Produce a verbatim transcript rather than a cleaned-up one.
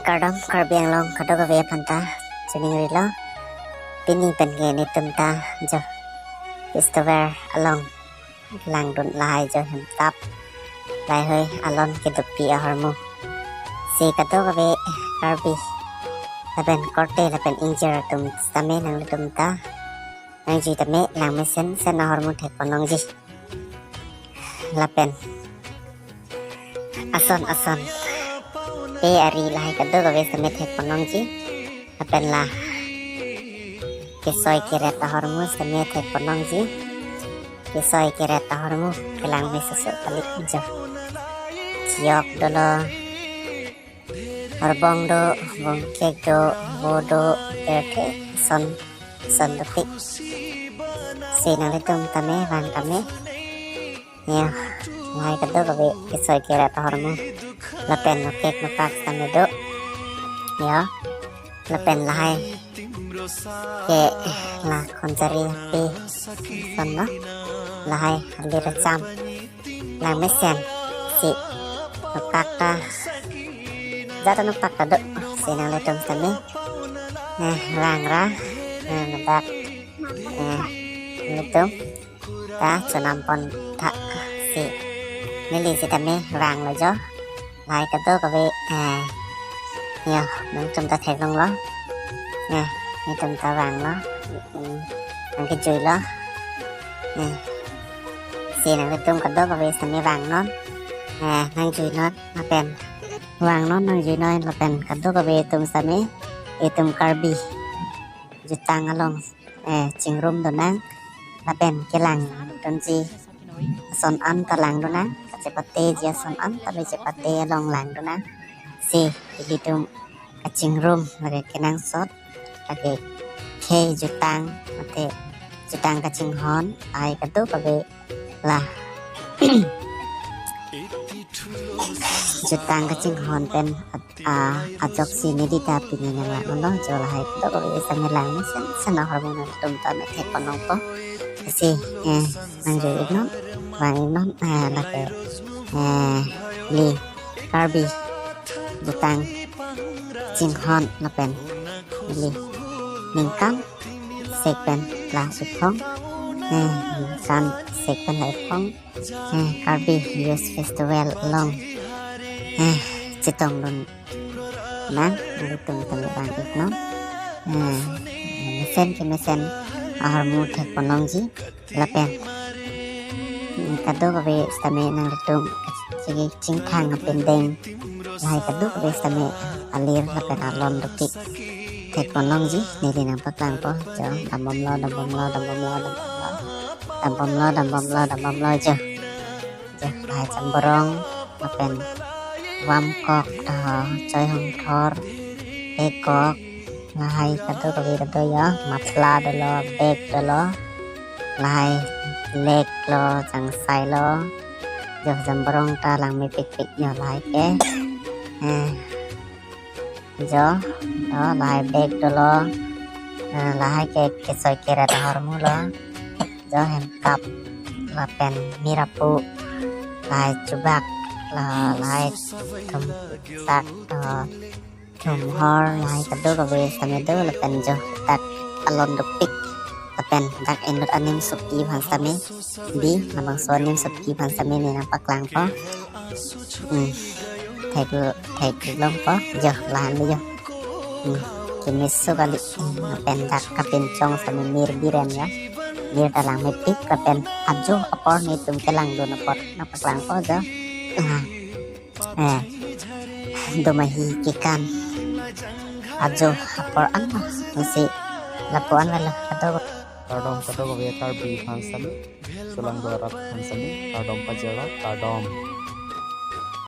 Kardom Karbi Anglong kadokave aphanta, chiningrilo. Pini pen ke netum ta jo festival along langdun lahai jo hemtap laihoi alon kedopi ahormu. Si kadokave Karbi lapen korte lapen ingjir atum sitame nanglitum ta nangjui tame lang mesen sen ahormu thekpon longji. Lapen ason ason pe ari lahai kadokave sitame thekpon longji. Lapen la kesoi keret ahormu sitame thekpon longji. Kesoi keret ahormu kelang mesoso kali jo. Chiyok dolo, horbong do, bongkek do, bo do, erthe son son dopik. Si nanglitum tame vang tame. Ya, lahai kadokave kesoi keret ahormu. Lapen nokek nopak sitame do. Ya, lapen lahai ke la khonjari ape son lo. Lahai alir acham lang mesen si nopak ta, jat nopak ta do. Si nanglitum sitame, eh, vang ra, eh, nopak, eh, nanglitum ta chonampon tha. Si neli sitame vanglo jo. Lahai kadokave, eh, yo, nangtum ta theklonglo. Eh, netum ta vanglo. Hmm, nangkejuilo. Eh, si nanglitum kadokave sitame vangnon. Eh, nangjuinon lapen vangnon, nangjuinon lapen kadokave atum sitame, itum Karbi jutang along, eh, chingrum donang lapen kelang dunji ason an ta lang donang, kachepateji ason an ta le chepate along lang donang. Si ilitum kachingrum lake kenangsot, lake khei jutang, mate jutang kachinghon, ai kadokave la jutang kachinghon pen a, ajok si neli ta pini nanglang lo jo. Lahai kadokave sitame lang mesen sen ahormu nangtum ta me thekpon longpo. Si, eh, nangjui iknon, vang iknon, eh, lake, eh, li Karbi jutang chinghon lapen li ningkan sek pen la iphong, eh, ningkan sek pen la iphong, eh, Karbi Youth Festival along, eh, chetongdun nang, nanglitum tame vang iknon. Eh, mesen kemesen ahormu thekpon longji lapen, hmm, kadokave sitame nanglitum chingthang apindeng lahai kadokave sitame alir lapen alon dopik thekpon longji. Neli nangpaklangpo jo, dambomlo, dambomlo, dambomlo, dambomlo, dambomlo, dambomlo, dambomlo jo. Jo, lahai jamborong lapen vamkok, ah, choi hongthor, pekok, lahai kadokave kedo ya, mathla dolo, bag dolo, lahai lek lo, changsai lo, jo jamborong ta lang mepikpik jo lahai ke. Eh, jo, jo, lahai bag dolo, eh, lahai ke kesoi keret ahormu lo, jo hemkap lapen mirapu, lahai chubak, la, lahai thumsak, eh, thumhor, lahai kadokave sitame do lapen jo tak alon dopik lapen dak inut anim suki aphan sitame, di labangso anim suki aphan sitame ne nangpaklangpo. Hmm. Thek, theklongpo jo, lahan lo jo. Hmm. Kemeso kali. Hmm. Lapen dak kapinchong sitame mir biren ya. Mir ta lang mepik lapen ajo apor netum kelangdun apor nangpaklangpo jo. Ah. Eh, domahi kekan ajo apor an lo, mesi lapu an lo, atau kardom, kardom kadokave Karbi aphan sitame, Solangdo arat aphan sitame, kardom pajirlo, kardom.